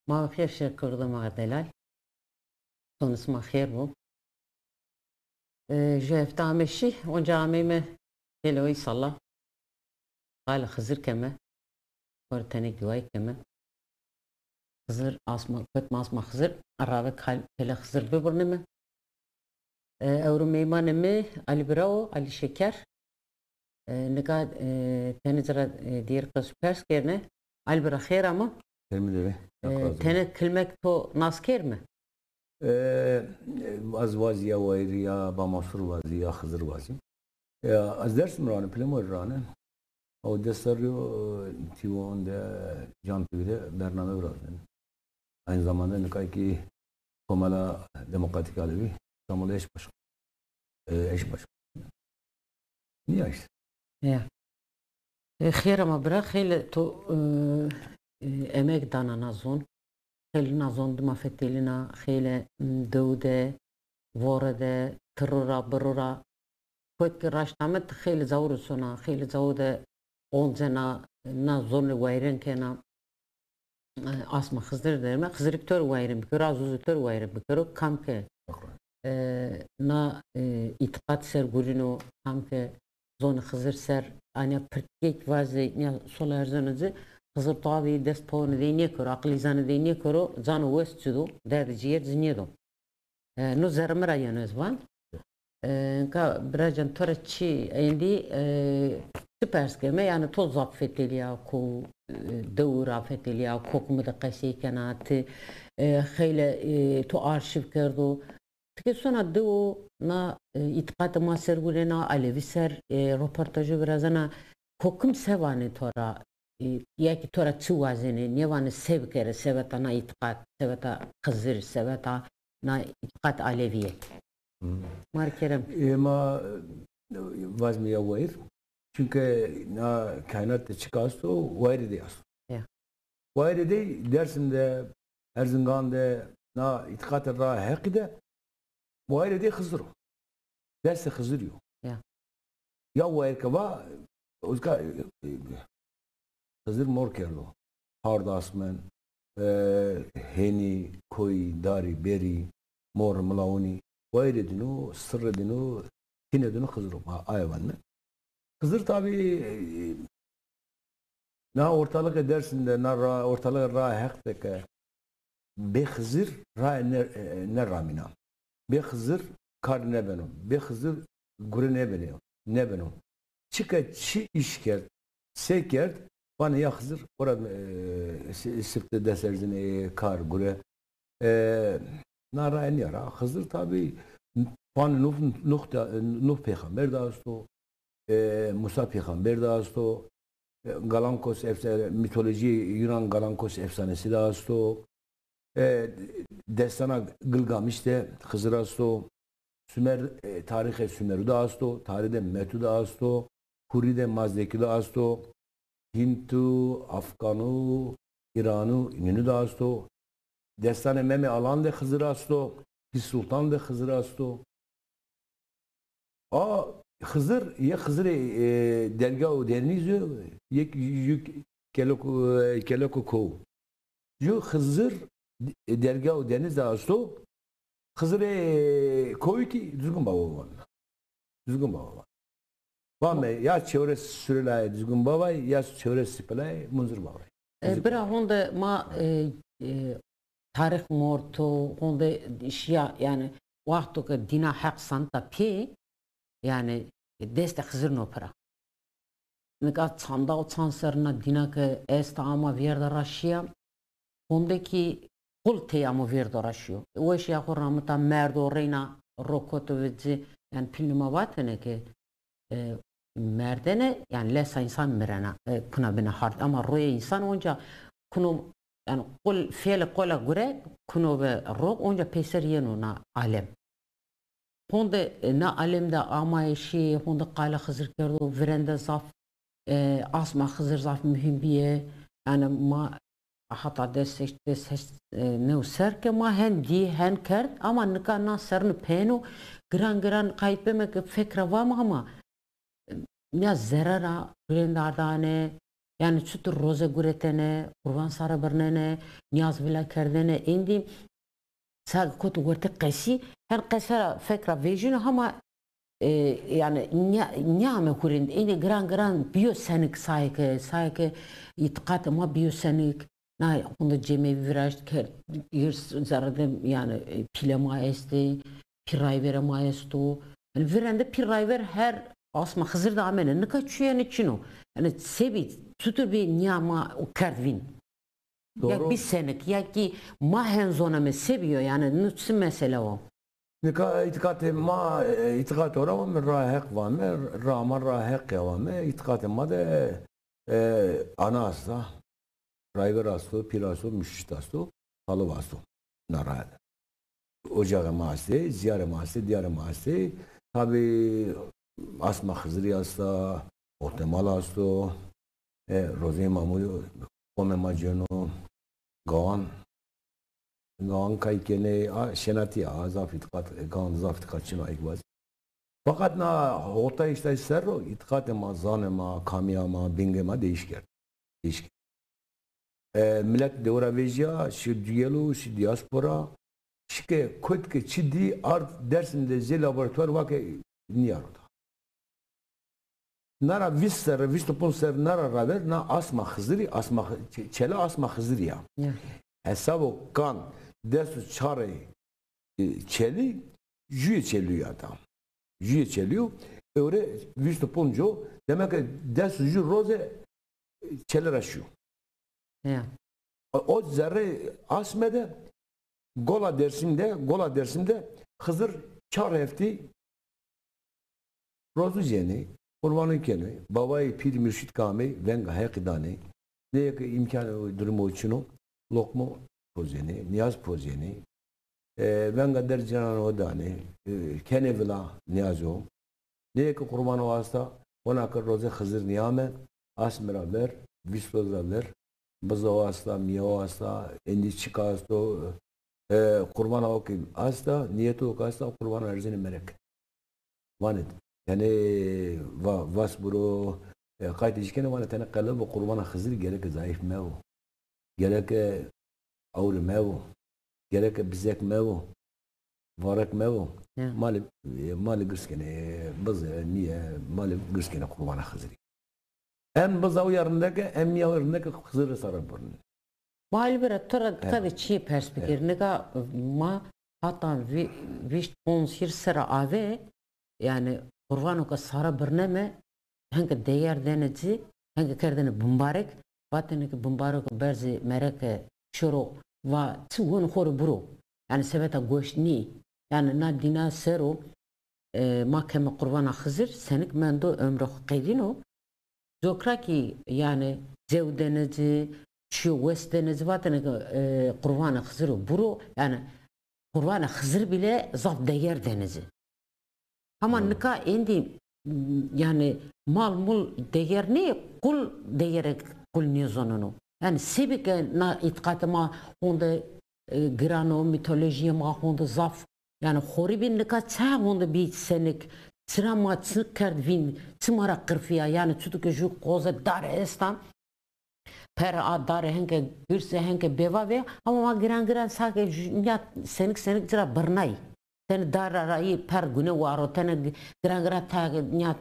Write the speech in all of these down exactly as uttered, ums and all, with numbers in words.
Ma xêr şer kerdo ma delal. Sonê sima xêr bo. E, ju hefte ame şî, onca ameyme, gelê o îsalla qalê Xizir keme. Xo rê tenê giwayî keme. Xizir asma, kotme asma Xizir, rave kal-, pele Xizir bibirneme. E, ewro meymanê mi Alî Bira o, Alî Şeker. E, nika, e, tenê ci ra, e, dîyerî qesû pers kerdêne. Alî Bira, xêr ama. Xêr mi de be. E, tenê kilmek to nas kerdême? E, ez wazî ya wayîrî ya Bamosur wazî ya Xizir wazî. Ya, ez Dêrsim ra ne, Pilemorî ra ne. O des serrî yo, e, T V on de, Can T V de bername virazên. Aynı zamanda nika kî Komela Demokratîk Alevi İstanbul'da eş başkanı. E, eş başkanı. Nîya işte. Ya. E, xêr ama bira, xeylê to, e, e, emeg dana na zon. Xeylê na zon dima fetelîna, xeylê, m, dew de, vore de, tiro ra, biro ra. Kot ke raşt ame, ti xeylê cawo ro sona, xeylê cawo de oncena, na zonê wayîrên kena. E, asma Xizir derime, Xizirî to rê wayîrên bikero, Azûzî to rê wayîrên bikero, kam ke, e, na, e, îtîqat ser gurîno, kam ke zonê Xizir ser, anya pirtîkek vazê, nya sola erzeno ci, Xizir to avê dest pawonê dey nêkero, aqilî zanê dey nêkero, cano wes ci do, derdê cîyer ci nêdo. E, no zerrê mi ra yeno ez van. E, nika biracan to ra çi êndî, e, çi pers keme, yanî to zaf fetelîya ko, e, dew ra fetelîya, kokimî de qesey kena, ti, e, xeylê, e, to arşîv kerdo. Ti ke sona dewo na, e, îtîqatê ma ser gurena, Alevî ser, e, roportajo virazena, kokim se vanê to ra, e, ya kî to ra çi wazenê, nêvanê se bikerê, seveta na îtîqat, seveta Xizir, seveta na îtîqat Alevîye. Hmm. Ma rê kerem. E, ma, e, vazme ya wayîr. Çunke na kaînat de çik asto, wayîrê dey asto. Ya. Wayîrê dey Dêrsim de, Erzingan de, na îtîqatê Raa Heqî de wayîrê dey Xizir o. Destê Xizirî yo. Ya. Ya wayîr ke va, uzka, e, e, Xizir mor kerdo. Hard asmen, e, hênî, koyî, darî, berî, mor, milawunî, wayîrê dîno, sirrê dîno, tînê dîno Xizir o. Ma aye vanme. Xizir tabî, e, na ortalıkê Dêrsim de, na ra-, ortalıkê Raa Heq de ke bê Xizir raye ne-, e, neramîna. Bê Xizir kar nebeno. Bê Xizir gure nebeno. Nebeno. Çike çi îş kerd, se kerd, vanê ya Xizir, ora, e, si-, sipte dest erzinê, kar, gure. E, na raye nîya ra. Xizir tabî panê Nuh, Nuh de, Nuh pêxamber de asto, e, Musa pêxamber de asto, e, Galankos efsa-, mîtolojîyê Yunan Galankos efsanesi de asto, e, destana Gilgamiş de Xizir asto, Sumer, e, tarîxê Sumeru de asto, tarî de Metu de asto, Hurî de Mazdekî de asto, Hîntu, Afganu, Îranu, nînu de asto. Destanê Memê Alan de Xizir asto, Pîr Sultan de Xizir asto. A Xizir, yê Xizirê, e, derga û dernî zî, yek, yek kelek û, e, kelek û kow. Ju Xizir derga û deniz de asto, Xizirê koyî kî Duzgun Baba van. Duzgun Baba van. Vame ya çewres Surilayê Duzgun Babay, ya çewres Sipilayê Munzur Babay. E, bira honde ma, e, e, tarîx morto, honde şiya, yanî wexto ke dîna Heq santa pê, yanî destê Xizir no pira. Nika çanda û çand serrî na dîna ke esta ama vêrda ra şîya, honde kî qul tey amo vêrdo ra şîyo. Weşîya xo ramita merdo reyna ro koto ve ci, yanî pîl nima vatene ke, e, merdene, yanî lesa însan mirena, e, kuna bine hard. Ama royê însan onca kuno, yanî qul, fêlê qula gure kuno ve ro, onca peyser yeno na alem. Honde, e, na alem de amaye şî, honde qala Xizir kerdo, virende zaf, e, asma Xizir zaf muhîm bîye. Yanî ma hata des heşt, des heşt, e, new ser ke ma hen dî, hen kerd, ama nika na serrî peyêno, giran giran qayît beme ke fek ra vame ama, e, ya zerre ra virenda dane, Yanî çutir roze guretene, qurban sare birnene, nîyaz vila kerdene, êndî sage kot wertê qesî, her qese ra fek ra vejîno hema, e, yanî nîya-, nîyame hurênd, êndî giran giran bîyo senik saye ke, saye ke îtîqatê ma bîyo senik, na honde cemevî viraşt kerd, hîrs zerre de, yanî, e, pîle ma estê, pîr rayverê ma esto. Yanî virende pîr rayver her asma Xizir de amêne. Nika çuyêne çin o. Yanî sebî çutir bî nîya ma o kerd vîn. Ya bî senik, ya kî ma hen zoneme se bîyo, yanî nu çi mesele o? Nika îtîqatê ma, e, îtîqatê ora vame, raa Heq vame, raa ma raa Heq ya vame, îtîqatê ma de, e, ana asta, rayver asto, pîr asto, murşîd asto, talib asto. Na raye de. Ocaxê ma estê, zîyarê ma estê, dîyarê ma estê. Tabî asma Xizirî asta, Ortemal asto, e, Rozê Mamû, qomê ma cêno, gawan, gawan kay kenê, a, şenatî ya, a, zaf îtîqat, gawan zaf îtîqat çin o, ey ki vazî. Feqet na hotay îştay ser ro, îtîqatê ma, zanê ma, kamîya ma, bingê ma değiş kerd. Değiş kerd. E, milet dewe ra vejîya, şi duyelo, şi diaspora, şike kot ke çi dî, ard Dersim de zê laboratuvar vake nîyaro da. Na ra vîst serre, vîst û ponc serre na ra raver, na asma Xizirî, asma Xi-, çe-, çele asma Xizirî ya. Ya. Hesabo kan des û çarê, e, çelî, juyê çelî ya da. Juyê çelî yo, ewre vîst û ponc o, demek ke des û ju roze, e, çele ra şîyo. Ya. O, o zerrê asme de, gola Dersim de, gola Dersim de Xizir çar heftî rozu cênê, qurbano kenê, bavayê pîr murşîd ke amey, venga Heqî danê. Neyê ke îmkan o, durumo çin o, loqmo pozenê, nîyaz pozenê. E, venga der cîranê ho danê, e, kenê vila nîyazo. Neyê ke qurbano asta, hona ke rozê Xizir nîyame, asme ra ver, vîst roz ra ver, biza ho asta, mîya ho asta, êndî çika asto, e, qurbana ho kî asta, nîyeto ho kî asta, qurbana erzenê mereke. Vanê, yanî, va-, vas buro, e, qaytê ci kenê, vanê tenê qelebi bo, qurbana Xizirî gereke zayîf mebo. Gereke awre mebo. Gereke bizek mebo. Varek mebo. Ya. Malê, e, malê girs kenê, e, bize, nîye, malê girs kenê qurbana Xizirî. Em biza uya rindeke, em mîya uya rindeke Xizir rê sare birnê. Ma Elî bira, to ra nika de çîyê pers bikir. Nika ma hatan vî-, vîst ponc hîrs serre ave, yanî qurbano ke sare birneme, henge deyer dene ci, henge kerdene bimbarek, vatene ke bimbareko berzê mereke şiro, va çi weno xo rê buro. Yanî sebeta goşt nî. Yanî na dîna ser o, e, ma keme qurbana Xizir, senik mendo, omrê xo qedîno. Cokra kî, yanî, cew dene ci, çîyo wes dene ci, vatene ke, e, qurbana Xizir o buro, yanî, qurbana Xizir bîle zaf deyer dene ci. Hama nika êndî, m, yanî, mal mul deyer nê, qul deyerê qul nêzoneno. Yanî, sebî ke na îtîqatê ma honde, e, giran o, mîtolojîyê ma honde zaf, yanî, xorî bî, nika ça honde bî senik, çira ma çi kerd vîn, çi ma ra qirfîya, yanî, çutir ke ju qoze dare esta, per a dare henge girs ê, henge bêvav ê, ama ma giran giran sake ju-, nîya senik senik ci ra birnay. Tenê dare ra yî per gune waro, tenê giran giran ta nîya,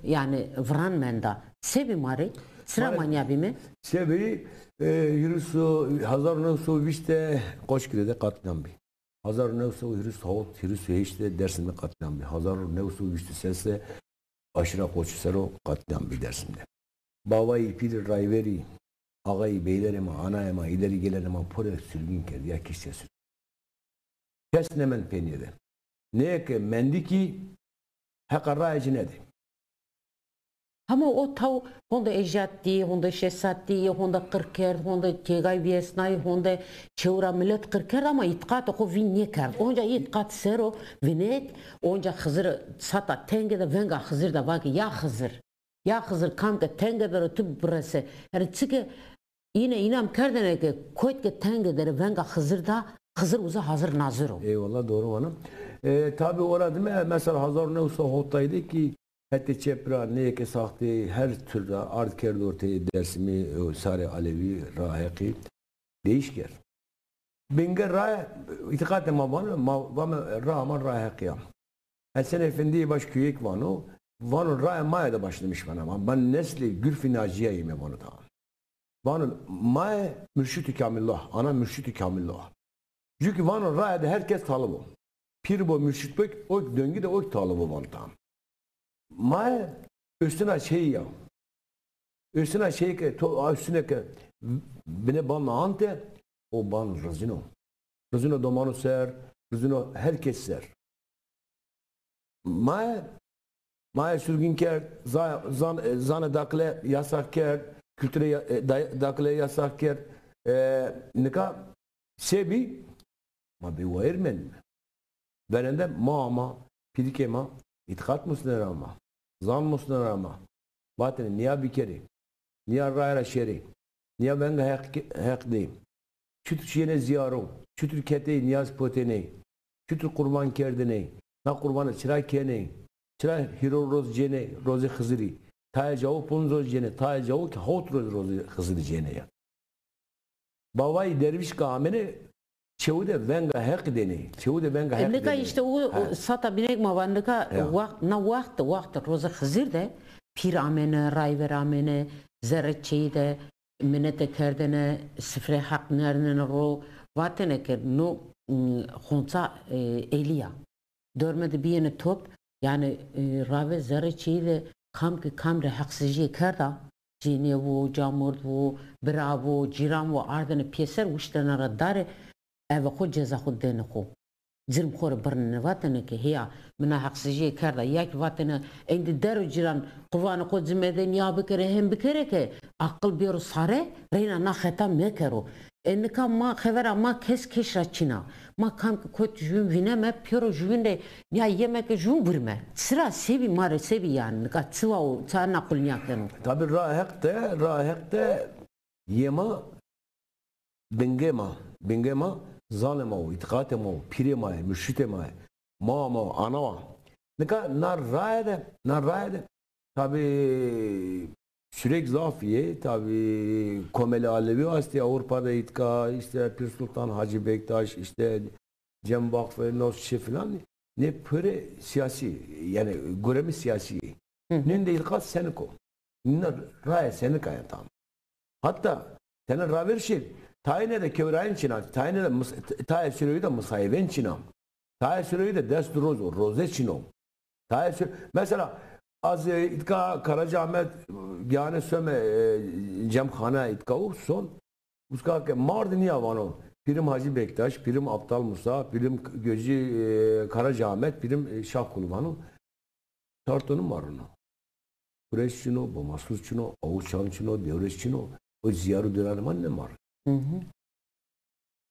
yanî, viran menda. Sebî ma rê? Çira ma nîya bîme? Sebî, e, hîris û, hezar û new sey û vîst de Qoçgirê de qatlîam bî. Hezar û new sey û hîris û hewt, hîris û heşt de Dersim de qatlîam bî. Hezar û new sey û vîst û ses de aşîra Qoçî ser o qatlîam bî Dersim de. Bavayî, pîrî, rayverî, axayî, beylerê ma, anayê ma, îderî gelêrê ma pore surgîn kerdî, ya kiştîya surgîn. Kes nêmend peynîye de. Neyê ke mendî kî heqa rayê ci nêdê. Hema o taw honde ejyad dî, honde şeşsad dî, honde qir kerd, honde kêgay vîyesnay, honde çew ra milet qir kerd ama îtîqatê xo vîn nêkerd. Onca îtîqat ser o vinêt, onca Xizir sata tenge de venga Xizir da, va ke ya Xizir, ya Xizir, kam ke tenge der o ti birese. Yanî çike îne înam kerdêne ke kot ke tenge der ê venga Xizir da, Xizir uza hazir nazir o. Eyvallah, doğru vana. E, tabî ora dime, mesela hezar û new sey û hewtay de kî Hetê çep ra, neyê ke saxtê, her tur ra ard kerd orteyê Dêrsimî, o sarê Alewî, Raheqî, değiş kerd. Binge rae, îtîqatê ma vano, ma vame raa ma Raheqî ya. Hesen Efendî baş kuyêk vano, vano rae ma ya de başlamış vana. Ma, ma neslê Gurfî Nacîya yîme vano ta. Vano mae murşitî kamil o, ana murşitî kamil o. Jûkî vano rae de her kes talib o. Pîr bo, murşit bo, o döngî de o talib o vano ta. Mae üstüna şey ya. Üstüna şey ke to a üstüne ke bine ban ante, o ban rizino. Rizino domanu ser, rizino her kes ser. Mae, mae sürgün kerd, za-, zan-, e, zanê dakile yasax kerd, kültüre ya-, e, da-, dakile yasax kerd. E, nika se bî? Ma bêwayir menîme. Verende ma ama, pîrikê ma, îtîqat musnera ma, zan musnera ma. Vatene nîya bikerê, nîya raye ra şerê, nîya venga Heq, Heq dê. Çutur şîyêne zîyaro, çutur ketê nîyaz potênê, çutur qurban kerdênê, na qurbane çira kenê, çira hîro roz cênê rozê Xizirî, tayê cawo ponc roz cênê, tayê cawo ki hawt roz rozê Xizirî cênê ya. Bavayî dervîş ke amêne, çewu de venga Heq dênê. Çewu de venga Heq dênê. E, nika îşte o, o sata bînek ma va nika wext, na wext, wext rozê Xizir de pîr amêne, rayver amêne, zerrê çêyî de minete kerdêne, sifrê Heq nêrdêne ro, vatêne ke no, ım, xonça, e, elî ya. Dorme de bîyêne top, yanî, e, rave zerrê çêyî de kam ke kam rê heqsizîye kerda, cênîye vo, camurd vo, bira vo, cîran vo, ardêne pêser, wiştêne ra dare, eve xo ceza xo dêne xo. Cirm xo rê birnêne, vatêne ke hêya mi na heqsizîye kerda, ya kî vatêne êndî der û cîran quvanê xo ci medê nîya bikerê, hên bikerê ke aqil bêro sare, reyna na xeta mekero. E, nika ma xevera ma kes keş ra çin a. Ma kam ke kot jûvîn vîneme, pêro jûvîn rê nîya yeme ke jûvîn gurîme. Çira, se bî ma rê, se bî yanî? Nika çi wa o, ça na qul nîya keno? Tabî ra Heq de, ra Heq de yê ma, bingê ma, bingê ma, zanê ma o, îtîqatê ma o, pîrê ma yê, murşitê ma yê, ma ma o, ana wa. Nika na raye de, na raye de tabî sürek zaf yê, tabî komelê Alevî astê Avrupa de, îtka, îşte Pîr Sultan Hacı Bektaş, îşte Cem Vakfı, no şey filan, nê pire siyasî, yanî guremî siyasî yê. Nîn de îtîqat senik o. Nîn de raye senik a yanî tam. Hatta tene raver şî, tayîne de kewrayên çin a, tayîne de mis-, tayê sirewî de misayivên çin a. Tayê sirewî de dest roz o, roze çin o. Tayê sire-, mesela, az, e, îtka Karacaahmet, e, gane some, e, cemxane îtka û son, uska ke mar de nîya vano, pîrim Hacı Bektaş, pîrim Aptal Musa, pîrim Gözcü, e, Karacaahmet, pîrim, e, Şahkulu vano. Tartonu marino. Kureş çino, Bomasuz çino, Oğuz Çam çino, Dewreş çino. O zîyarû dîranê ma nêmar. Hı hı.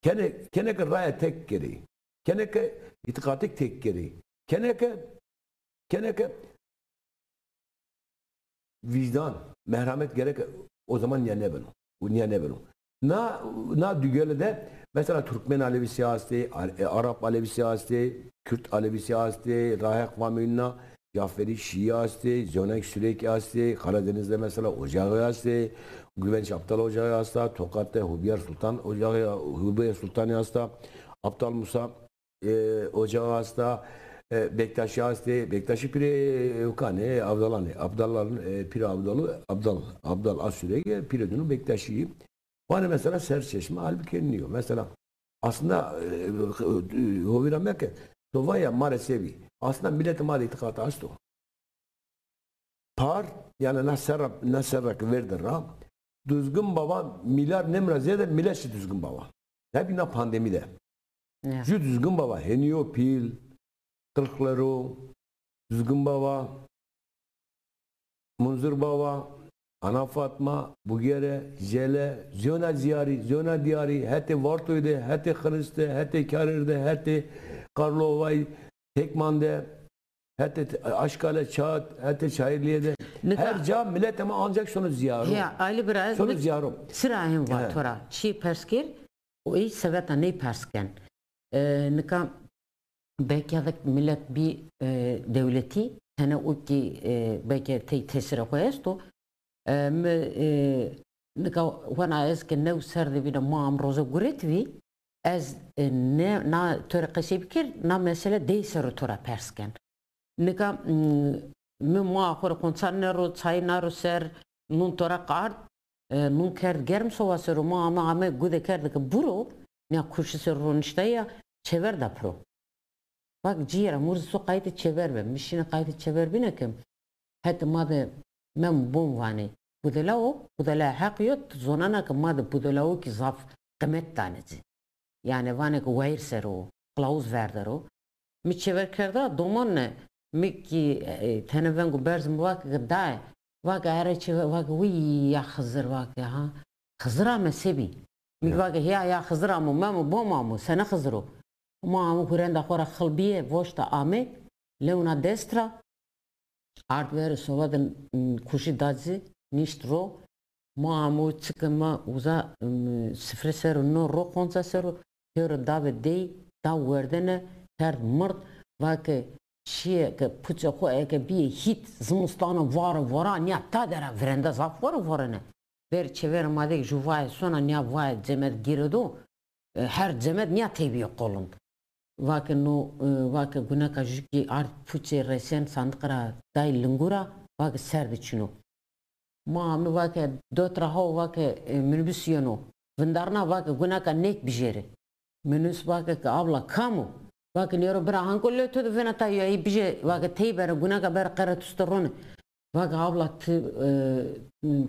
Kene, kene ke raye tek kerê. Kene ke îtîqatik tek kerê. Kene ke, kene ke vicdan, merhamet gerek o zaman nîya nêbeno. O nîya nêbeno. Na, na dugele de mesela Türkmen Alevisi astê, Ar-, e, Arap Alevisi astê, Kürt Alevisi astê, Raheq vamîna, Caferi Şii astê, Zonek Sürek astê, Karadeniz'de mesela ocağı astê, Güvenç Aptal ocağı asta, Tokat'ta Hubiyar Sultan ocağı, Hubiyar Sultan asta, Aptal Musa e, ocağı asta, e, Bektaşi astê, Bektaşi pîrê, e, Ukanê, Avdalanê, Abdalların, e, pîrê Avdalı, Abdal, Abdal Asürege, pîrê dinu Bektaşi. Vanê mesela serçeşme, halbuki nîyo. Mesela aslında, e, e, hovîra meke, to vaya ma rê se bî. Aslında milletê ma de îtîqat asto. Par, yanî na serra, na serra ke verde ra, Duzgin Bava milyar nem ra zêde millet şi Duzgin Bava. Tabi na pandemi de. Ya. Ju Duzgin Bava, Henîyo Pîl, Kırklarok, Duzgin Bava, Munzur Bava, Ana Fatma, Bugere, Jele, zona ziyarî, zona diyarî, hetê Vartoy de, hetê Xirist de, hetê Karir de, hetê Karlovay, Tekman de, hetê Aşkale, Çat, hetê Çayırliye de. Nika her ca milletê ma ancak sono ziyaro. Ya, Ali bira, sono ziyaro. Sira hem va to ra. Çi pers kir? O ey seveta ney pers ken. E, nika belkî ya da millet bî, e, dewletî, tene o kî, e, belkî tey tesîrê xo esto. E, mi, e, nika wena ez ke new ser de vîne, ma am roze guret vî, ez, e, ne, na to rê qesey bikir, na mesele dey ser o to ra pers ken. Nika, mm, mi ma xo rê qonça nero, çay naro ser, nun to ra qard, e, nun kerd germ sowa ser o, ma ame, ame gude kerde ke buro, nîya kurşi ser roniştaya, çever da piro. Vake cîyera, mi urze so qaytê çever be. Mi şîne qaytê çever bîne ke hetê ma de Mem Bom vanê. Budela o, budela heq yo, ti zonena ke ma de budela o kî zaf qimet danê ci. Yanî vanê ke wayîr ser o, qilawuz ver der o. Mi çever kerda, domon ne. Mi kî, e, tene vengo berz, mi vake ke daye. Vake ere çever, vake wî ya Xizir, vake ha. Xizir ame se bî? Mi kî vake hîya ya Xizir amo, Mem Bom amo, sene Xizir o? Ma amo hurenda xo ra xil bîye, voşta ame, lewna dest ra, ard verê soba de, m, kuşî da ci, nişt ro. Ma amo çike ma uza, m, sifre ser o, no ro qonca ser o, pêro da ve dey, da werdene, kerd mird, vake şîye ke puçê xo eke bîye hît, zimistano vare vora, nîya ta dera virende zaf vare vorene. Ver çever ma de ju vaye sona, nîya vaye cemed gêredo, e, her cemed nîya tey bîyo qolund. Vake no, e, vake guneka ju kî ard puçê resen sandiq ra day lingu ra, vake ser de çin o. Ma mi vake dot ra hawo, vake, e, minibus yeno. Vindarna vake guneka nêk bijêrê. Minibus vake ke abla kam o? Vake nêro bira hanko, lê to de vêna ta yo, ey bijê, vake tey bere, guneka bere qere tuste rone. Vake abla ti, e,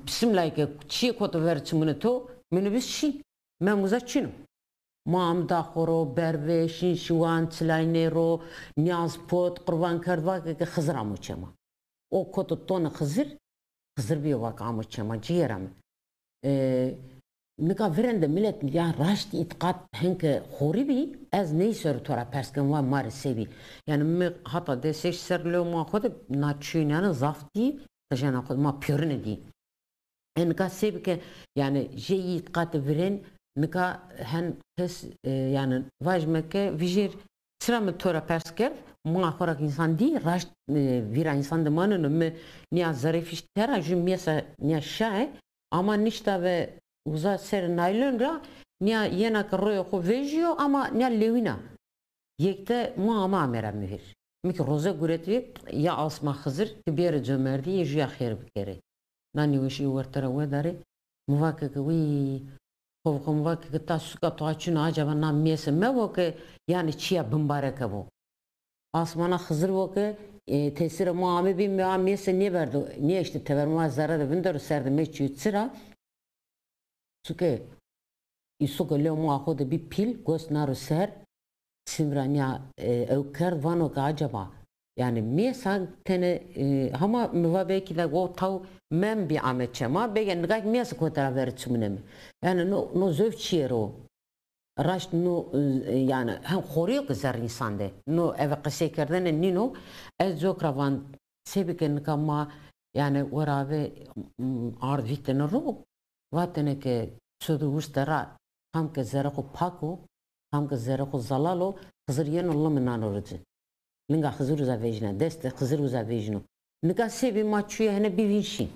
pisimlayke çiyê koto ver çimune to, minibus şî. Mem uza çin o. Ma am da xo ro, berve, şîn şiwan, çilaynê ro, nîyaz pot, qurban kerd, vake ke Xizir amo çê ma. O koto tone Xizir, Xizir bîyo vake amo çê ma, cîyera mi. E, nika virende milet ya raşt îtîqat henke xorî bî, ez ney ser o to ra pers ken, va ma rê se bî. Yanî mi hata des heşt ser lew ma xo de na çîyûn yanî zaf dî, qijena xo de ma pîyorine dî. E, nika se bike, yanî jê îtîqatê virên, nika hen kes, e, yanî vajime ke vijêr, çira mi to ra pers kerd, ma xo ra ke însan dî, raşt, e, vîra însan de maneno, mi nîya zerifîş tera, jû mîyesa nîya şaye, ama nişta ve uza serê naylon ra, nîya yena ke royê xo vejîyo, ama nîya lewîna. Yekte ma ama ame ra muhîr. Mi kî roze guretî, ya Asma Xizir, ti bêrê comerdî, yê jûya xêr bikerê. Na nêweşîye werte ra wedarê. Mi vake ke wî, xo, xo mi vake ke ta suka to a çin o, acaba na mêse mevo ke, yanî çîya bimbareke bo. Asmana Xizir vo ke, e, tesîrê ma ame bî, mi a mêse nêberdo, nêeşte tever, ma zere de vindero, ser de meçîyo. Çira? Çike îso ke lew ma xo de bî pîl, gost naro ser, çim ra nîya, e, ewk kerd, vano ke acaba, yanî mêsa tene, e, hama mi va belkî de o taw Mem bî ame çê ma, bege nika kî mêse kote ra verê çimune mi. Yanî no, no zewc çîyêro. Raşt no, e, yanî hem xorî yo ke zerrê însan de. No eve qesey kerdene nîno. Ez coka ra van, se bike nika ma, yanî wera ve, m, ard vîtene ro, vatene ke ço de wiste ra, kam ke zerrê xo pak o, kam ke zerrê xo zelal o, Xizir yeno lime nano ro ci. Linga Xizir uza vejîna, destê Xizir uza vejîno. Nika se bî, ma çûye hene bî vîn şîn.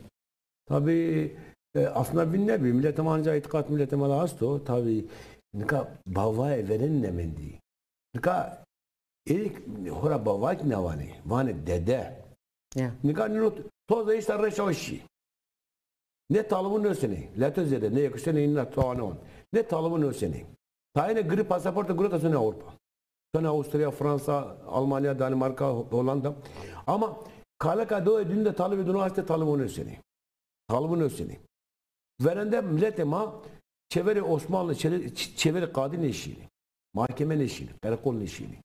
Tabî, e, aslında vîn nebî. Miletê ma anca îtîqat miletê ma de esto. Tabî, nika bavayê verên nemendî. Nika êrî xo ra bava kî nêvanê, vanê dede. Ya. Nika nîno toz de îşte reşa o şî. Ne talibû nêsenê. Leto zêde, ne yekuşte ne îna toa nêwan. Ne talibû nêsenê. Tayêne girî pasaporte gureta sonê Ewropa. Sonê Avusturya, Fransa, Almanya, Danimarka, Hollanda. Ama kaleka doyê dîn de talibê dino estê, talibû nêsenê. Talibû nêsenê. Verende miletê ma çeverê Osmanlı, çe-, çeverê qadî nêşînê. Mahkeme nêşînê, qereqol nêşînê.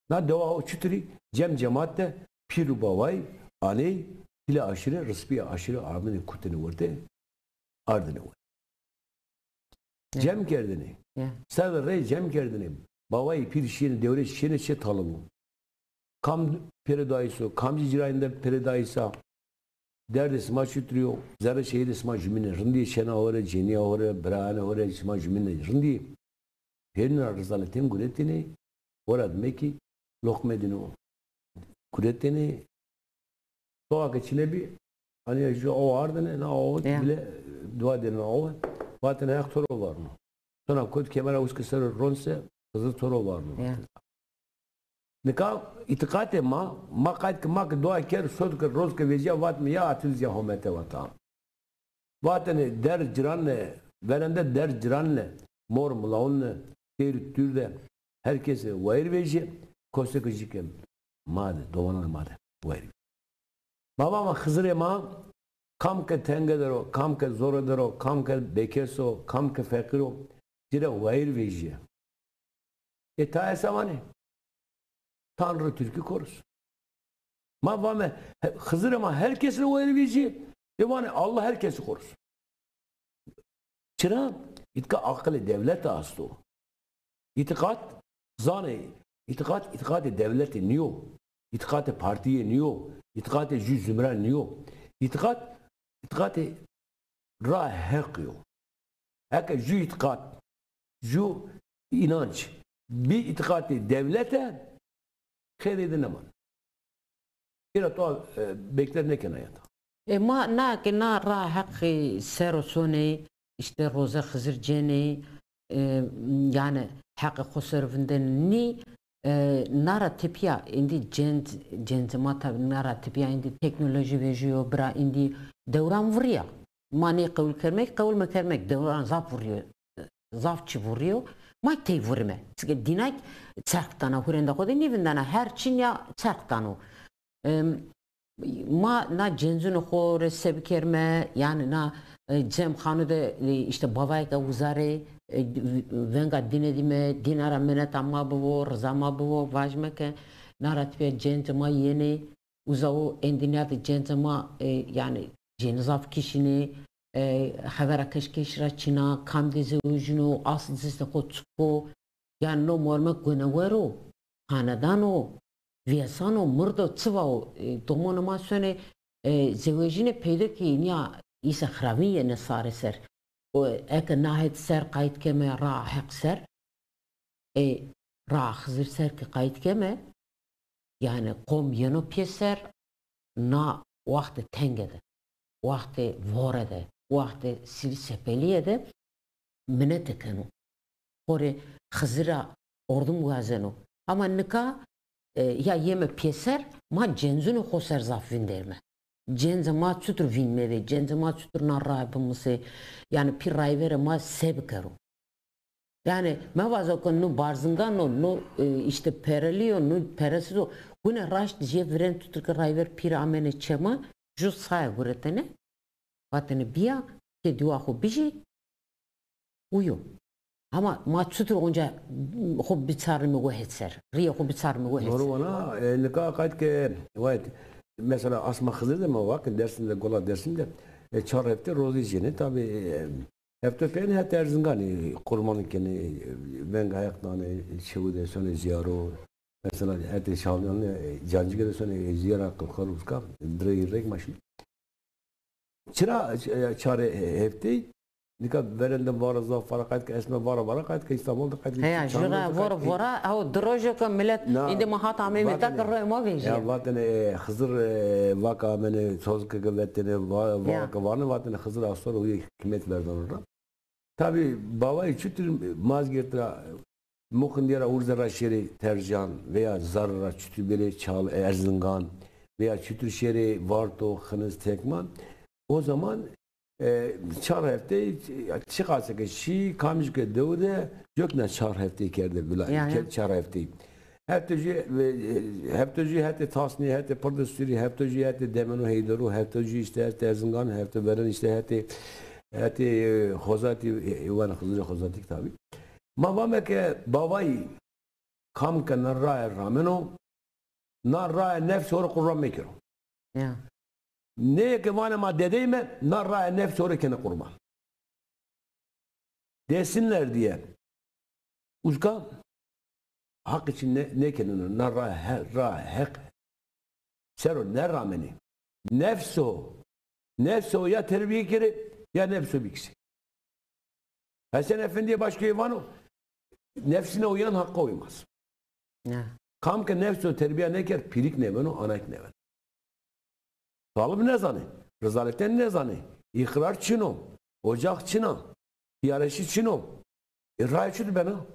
Na dewa o çiturî cem cemat de pîr û bawayî aney, pîlê aşîre, rispîyê aşîre ardinê kutêne werte, ardinê werte. Ya. Cem kerdinê. Ya. Serrê rey cem kerdinê. Bawayî pîr şîyêne, dewrê şîyêne çê talibû. Kam pêro dayîs o, kamcî cîranî de pêro dayîs a. Derdê sima çiturî yo? Zerrê şehîdê sima jumîne rindî yê, çêna ho rê, cênîya ho rê, birayanê ho rê sima jumîne rindî yê. Pêrîna ra rizaletên guretêne, xora dime kî loqme dîno guretêne, Doğa ke çine bî, hanî ya ju awa ardene, na awa bile dua dêne awa. Vatene Heq to ro varno. Sona kot kemera uske ser ro ronse, Xizir to ro varno. Nika îtîqatê ma, ma qayt ke ma ke dua kerd, sot ke roz ke vejîya vatme ya atil zîya homete vata. Vatene derg ciranne, verende derg ciranne, mor milawunne, têr tûr de her kese wayir vejîye, koseke jî ke ma de, domananê ma de wayir vejîye. Ma vame Xizirê ma kam ke tenge der o, kam ke zore der o, kam ke bêkes o, kam ke feqîr o, ci rê wayir vejîye. E, tayê se vanê? Tanrı Türk'ü korusun. Ma vame, he-, Xizirê ma her kesî rê wayir vejîye. E, vanê Allah her kesî korusun. Çira? Îtka aqilê dewlete asto. Îtîqat, zanê, îtîqat, îtîqatê dewlete nîyo. Îtîqatê partîye nîyo. Îtîqatê ju zumre nîyo. Îtîqat, îtîqatê ra Heq yo. Eke ju îtîqat, ju înanc bî îtîqatê dewlete, xêrê de nêman. Îra to, e, bekler nêkena ya da. E, ma na ke na ra Heqî ser o sonê, îşte roze Xizir cênê, e, yanî Heqî xo ser vindenê nî, e, na ra tepîya êndî cenc, cencê ma tabî na ra tepîya êndî teknolojî vejîyo, bira êndî dewran vurîya. Ma nê qewul kermek, qewul mekermek, dewran zaf vurîyo, zaf çî vurîyo. Ma tey vurîme. Çike dînak çerx dana, hurênda xo de nêvindena, her çîn ya çerx dano. Em, ma na cencunê xo rê se bikerîme, yanî na, e, cemxanu de, e, îşte bavayêka uza rê, e, venga dîne dîme, dîna ra mineta ma bivo, riza ma bivo, vajîme ke na ra tepîya cencê ma yenê, uza o êndî nîya de cencê ma, e, yanî cênî zaf kişînê, e, xevera keşkeşî ra çin a, kam de zewejîno, asl zistê xo çik o, yanî no morme gunewer o, hanedan o, vêsan o, mird o, çiva o, e, domonê ma sonê, e, zewejînê peydo kî nîya îse xiravîn yenê sarê ser. O, eke na het ser qayt keme ra Heq ser, e, ra Xizir ser ke qayt keme, yanî qom yeno pêser, na waxtê tenge de, waxtê vore de, waxtê sîlî sepelîye de minete keno. Xo rê Xizir ra ordim wazeno. Ama nika, e, ya yeme pêser, ma cencunê xo ser zaf vinderîme. Cencê ma çutur vîn mevê, cencê ma çutur na raye bimusê, yanî pî rayverê ma se bikero. Yanî mevazo ke no barzingan o, no, e, îşte perelî yo, no peresiz o. Gune raşt jê virên tutir ke rayver pîr amêne çê ma, ju saye guretene, vatene bîya, ke dîwa xo bijî, uyo. Ama ma çutir onca xo biçarnîme we het ser, rîyê xo biçarnîme we het ser. Doğru vana, e, nika qayt ke, wayt, mesela asma Xizir de ma vake, Dersim de, Gola Dersim de, e, çar hefte rozî cênê. Tabî, e, Hefte peyêne het Erzinganî qurbanî kenê, venga Heq danê, çewî de sonê zîyaro. Mesela hetê Şalyanî, Cancike de sonê zîyara Qilxar Uska, direyî rek ma şî. Çira, e, çarê hefteyî, nika verên de vara zaf vara qayt ke, esme vara vara qayt ke, Îstanbul de qayt ke, Heya, Çamlıca jura de vora qayt ke. Vora, haw di rojo ke milet, na, îndî ma hat ameyme, vatene, ta ke royê ma vejîye. Ya vatene, e, Xizir, e, vaka amene, sozike ke vetene, va-, ya, vaka vane vatene, Xizir astor o, hîkmet verdano ra. Tabî bavayî çutir Mazgirt ra, Muxindîye ra, Urze ra şêrê Tercan veya Zarre ra çutir bêrê Çal-, Erzingan veya çutir şêrê Varto, Xinis, Tekman. O zaman, e, çar hefteyî, çiqase ke şî, kamcî ke dew de, cokna çar hefteyî kerde vila, ya, ya, ke-, çar hefteyî. Hefte jû, e, hefte jû hetê Tasnî, hetê Pirde Sûrî, hefte jû hetê Demeno Heyderû, hefte jû îşte hetê Erzingan, hefte verên îşte hetê, hetê, e, Xozatî, e, wan Xizirê Xozatî tabî. Ma vame ke bavayî kam ke na raye rameno, na raye nefsê xo rê qurban mekero. Ya. Nê ke vanê ma dedeyî me, na raye nefsê xo rê kenê qurban. Desinler diye. Uska Haq için ne, ne kendine, na ra, he-, ra Heq sero ne ramenê. Nefso, nefso ya terbiye kerê, ya nefso bikisê. Hesen Efendiye başka vano, nefsine uyan Hakka uymaz. Ya. Kam ke nefso terbiye neker, pîrik nêbeno, anak nêbeno. Talib nezanê. Rizaletên nezanê. Îqrar çin o. Ocax çin a. Pîyareşî çin o. E, raye çi di bena?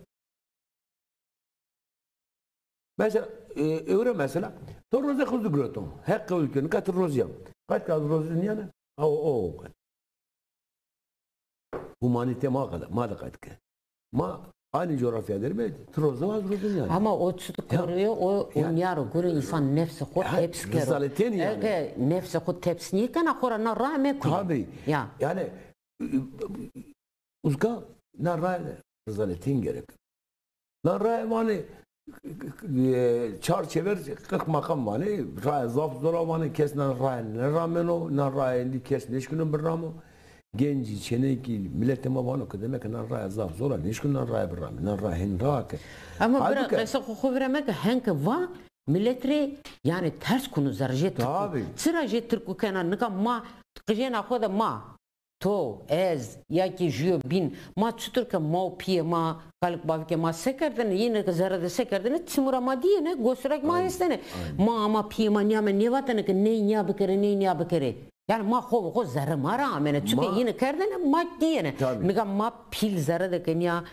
Mesela, e, ewre mesela, to rozê xo di giroto. Heq qewil ke, nika ti rozî ya. Qayt ke ez rozî nîyane, aw, o, o, qayt. Humanîte ma qede, ma de qayt ke. Ma aynî coğrafya derîme, ti rozî wa, ez rozî nîyane. Ama o çi di koruyo, o, o nîyaro gure însan nefsê xo teps kero. Rizaletên yanî. Eke nefsê xo teps nêkena, xo ra na raye mekuye. Tabî. Ya. Yanî, Uzka na raye rizaletîn gerek. Na raye vanê, e, çar çever qirx maqam vanê, raye zaf zor a vanê, kes na raye nêrameno, na raye êndî kes nêşkino biramo. Gencî, çênekî, miletê ma vano ke demek ke na raye zaf zor a, nêşkino na raye biramê, na raye hên ra ke. Ama bira, qesa xo xo vîra meke, henke va, milet rê, yanî ters kuno zerre jê Tirkû. Tabî. Çira jê Tirkû kena, nika ma qijêna xo de ma, to, ez, ya kî jûyo bîn, ma çitur ke ma û pîyê ma, kalik bavikê ma se kerdêne, yîne ke zerre de se kerdêne, çimû ra ma dîyêne, gosûra kî ma estêne. Aynen. Ma ama pîyê ma nîyame nêvatêne ke ney nîya bikerê, ney nîya bikerê. Yanî ma xo bi xo zerre ma ra amêne. Çike yîne kerdêne, ma dîyêne. Tabî. Nika ma pîl zerre de ke nîya,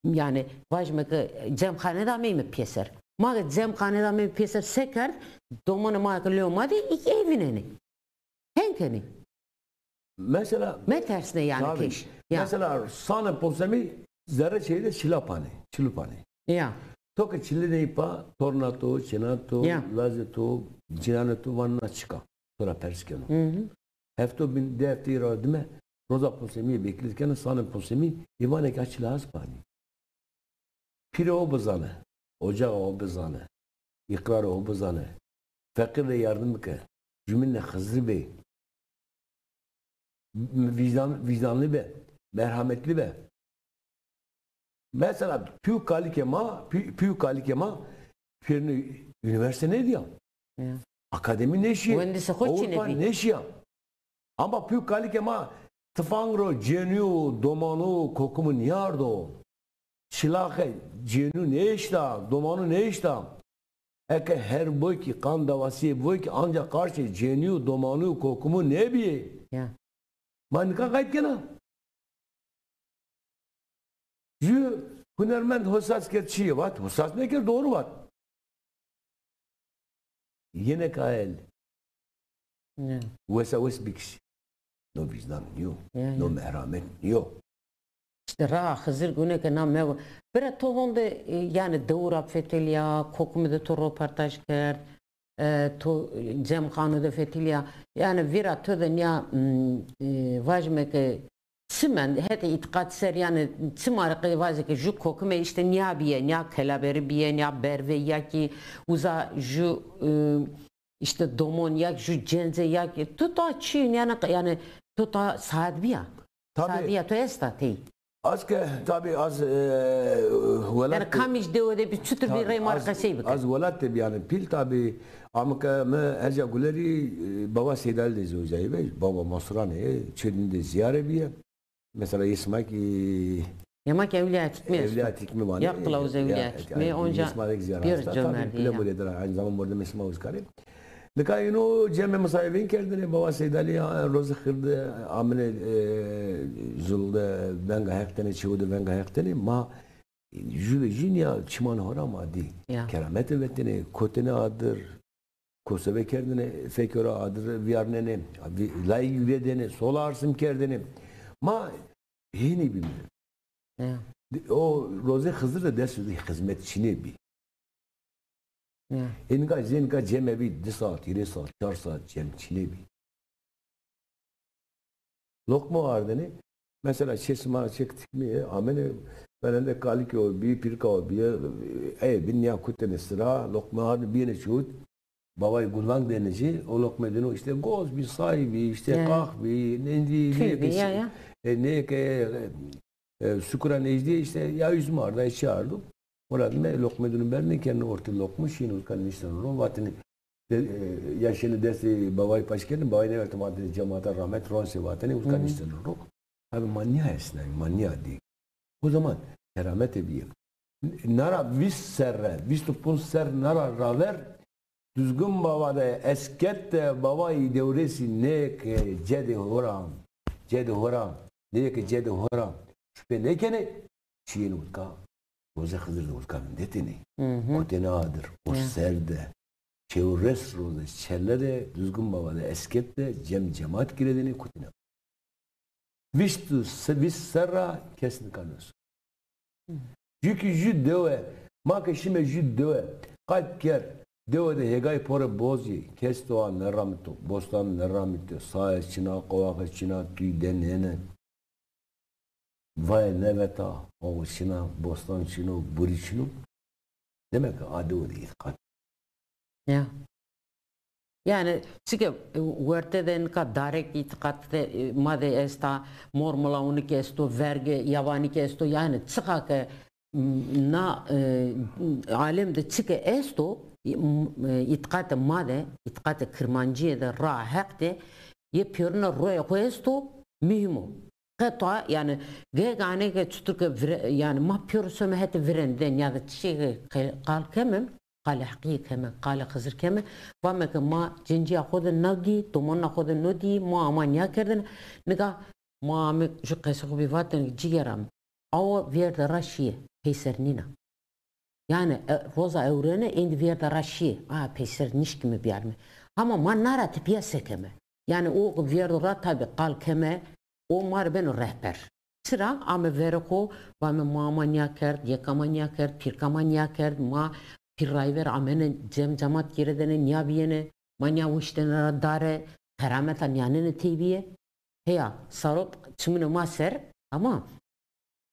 yanî vajîme ke cemxane de ameyme pêser. Ma ke cemxane de ameyme pêser se kerd, domanê ma ke lewê ma de, î kî ey vînenê. Hên kenê. Mesela, metersnê yanî, tabî, pêş. Ya. Mesela sanê posemî zerre çêyî de çila panê, çilu panê. Ya. To ke çili ney pa, torna to, çêna to, lazê to, cîranê to vanê na çik a. To ra pers keno. Hı hı. Hefto bîn, di hefteyî ra dime, roza posemîye beklît keno, sanê posemî, ê vanê ke a çila ez panî. Pîrê ho bizane, ocaxa ho bizane, îqrarê ho bizane, feqîr rê yardim bike, cumînê Xizir bê, vîjdan, vîjdanlî be, merhametlî be. Mesela pî û kalikê ma, pî, pî û kalikê ma pêrine unîversîte nêdîya. Ya. Akademî nêşîyê. Wendisê xo çinê bî. Ewropa nêşîya. Ama pî û kalikê ma tifang ro cênî û domanû û kokumû nîyardo. Çilaxê cênû nêeşta, domanû nêeşta. Eke her boy kî qan dawasîye boy kî anca qarşê cênî û domanû û kokumû nêbîyê. Ya. Ma nika qayt kena. Jû hunermend hosas kerd, çîyê vat, hosas nêkerd, doğru vat. Yine kael. Ya. Wesa wes bikişî. No vîjdan nîyo. Ya, ya. No merhamet nîyo. Îşte raa Xizir gune ke na mew. Bira to honde, e, yanî dewû ra fetelîya, kokimî de to roportaj kerd, e, to, e, cemxane de fetelîya. Yanî vîra to de nîya, m, e, vajîme ke çi mend, hetê îtîqat ser, yanî çima rê qey vajê ke jû kokime îşte nîya bîye, nîya kelaberî bîye, nîya berve ya kî uza jû, e, îşte domon ya kî jû cence ya kî tu ta çî, yanî, yanî tu ta saet bîya. Tabî. Saet bîya tu esta tey. Az ke tabî az, e, welat. Yanî kamij dewe de bî, çutur bî, rey ma rê qesey bike. Az welat de bî yanî pîl tabî. Ama ke mi Erca Gulerî, e, baba Seydalî de zewicayî be, baba Masuranê, Çirnî de zîyare bîye. Mesela yê sima kî, yê ma kî Ewlîya Etîkmî esto. Ewlîya Etîkmî vanê. Ya Qilawuz Ewlîya Etîkmî, onca pîr comerdî ya. Pîlemurê de ra, aynî zaman mordemê sima uzkarê. Nika îno cemê misayivîn kerdêne, baba Seydalî, ya, rozê xir de amêne, e, zul de venga Heq tenê, çewu de venga Heq tenê. Ma jû ve jû nîya çimanê ho ra ma dî. Ya. Keramete vetêne, kotêne adir, koseve kerdêne, fekê ra adir vîyarnêne, vî-, layîk vêdêne, sola arsim kerdêne. Ma hênî bîme. Ya. O rozê Xizir de dest de xizmet çinê bî. Ya. Ê nika, zê nika cem bî di saat, hîrê saat, çar saat cem çinê bî. Loqme ardêne, mesela çê sima çê kitikmî amêne, belende kalikê ho bî, pîrika ho bîye, ey bî nîya kutêne sira, loqme ardêne bîyêne çut, bavayê gulvang dêne ci, o loqme dîno îşte goz bî, say bî, îşte qax bî, nêndî, nêke, e, nêke, e, sukura nêjdîye îşte ya üzüm arda, ya çi ardo. Ora dime loqme dîno berdêne kerdêne ortê loqme, şîyêne uska niştêne ro, vatêne, de, e, ya şêne destê bavayî paç kerdêne, bavayî nêvertêne, vatêne cemata rahmet, ronse vatêne, uska niştêne ro. Tabî ma nîya esnayî, ma nîya dî. O zaman keramete bîye. Nara vîst serre, vîst û ponc serre nara raver, Duzgin Bava de esket de bava Îdewresî nê ke cedê ho ra, cedê ho ra, nê ke cedê ho ra şupe nêkenê, çîyêne utka, Roze Xizir de utka vindetêne. Kotêne adir, o ser de, çewres roze çele de, Duzgin Bava de esket de, cem cemat girêdêne, kotêne. Vîst, vîst serra kes nika nêso. Jû kî jû dewe, ma ke şîme jû dewe, qayt kerd, dewe de hêgay pore boz yê, kes dowa nêramito, bostan nêramito, saye çin a, qowaxe çin a, tûy de nêne. Vaye nêveta, oxo çin a, bostan çin o, burî çin o. Demek ki a dewe de îtîqat. Ya. Yani çike, e, werte de nika darek îtîqat de, e, ma de esta, mor milawunî ke esto, verge yabanî ke esto, yani çiqa ke, m, na, e, alem de çike esto, e, m, e, îtîqatê ma de, îtîqatê kirmancîye de, raa heq de, yê pêrune royê xo esto, muhîm o. Qeta, yani, gegane ke çutur ke vire-, yani, ma pêro some hetê virên de, nîya de çîyê ke qe-, qal keme, qalê Heqîye keme, qalê Xizir keme, vame ke ma cencîya xo de no dî, domonuna xo de no dî, ma ama nîya kerdêne. Nika ma ame jû qesê xo bî vatêne, cîgera mi, awa vêrde ra şîye, peyser nîna. Yani, e, roza ewrene êndî vêrde ra şîye. A, peyser nişkîme biyarîme. Hama ma na ra tepîya se keme? Yani, o vêrdo ra tabî qal keme, o ma rê beno rehber. Çira? Ame verê xo, vame ma ama nîya kerd, yeka ma nîya kerd, pîrka ma nîya kerd, ma pîr rayver amene cem cemat girêdêne, nîya bîyêne, ma nîya wiştêne ra dare, qerameta nîyanêne têbîye. Heya, saro çimunê ma ser, ama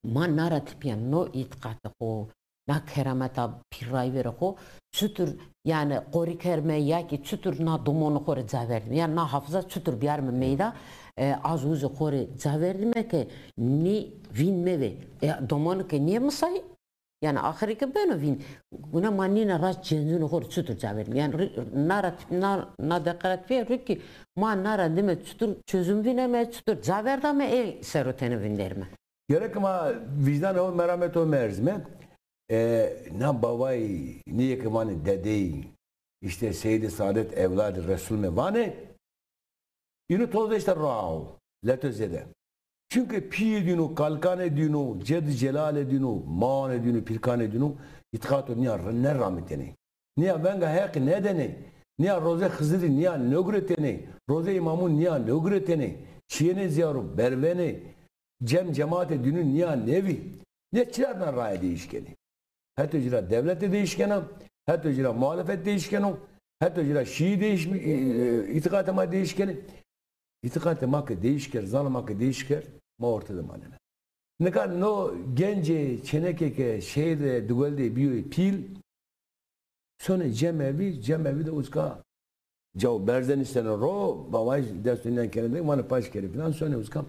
ma na ra tepîya no îtîqatê xo, na kerameta pîr rayverê xo, çutur, yani, qorî kerme ya kî çutur na domonê xo rê ca verdîme? Yani na hafiza çutur biyarîme meyda, e, az uzê xo rê ca verdîme ke nî vîn mevê. E, domonî ke nîyê misayî, yani axirî ke beno vîn. Gune ma nîne ra cencunê xo rê çutur ca verdîme? Yani ri-, na ra, na, na deqa ra tepîya rî kî ma na ra dime çutur çözüm vîneme, çutur ca verdame, ê ser o tenê vinderîme. Gerek ma vîcdanê ho, meramê to merzîme. E, na bavayî, nîyê ke vanê dedeyî, îşte Seyyid-i Saadet, evlad-ı Resul me vanê, îno toz de îşte raa o, leto zêde. Çunke pîyê dîno, kalkanê dîno, ced-i celalê dîno, maanê dîno, pîrkanê dîno, îtîqato nîya r-, nêramitêne. Nîya venga Heqî nêdêne, nîya rozê Xizirî nîya nêguretêne, rozê îmamûn nîya nêguretêne, çîyêne zîyaro, bervenê, cem cematê dînû nîya nêvî. Nê çira na raye değiş kenê? Heto ci ra dewlete değiş kena, heto ci ra muhalefet değiş keno, heto ci ra şîî değiş, e, e, îtîqatê ma değiş kenê. Îtîqatê ma ke değiş kerd, zana ma ke değiş kerd, ma orte de manena. Nika no gencê çênekê ke şehîr de Digol de bîyo pîl, sonê cemevî, cemevî de uska caw berzeniştene ro, bavayî dest û nîyan kenê de, vanê paş kerê filan, sonê uska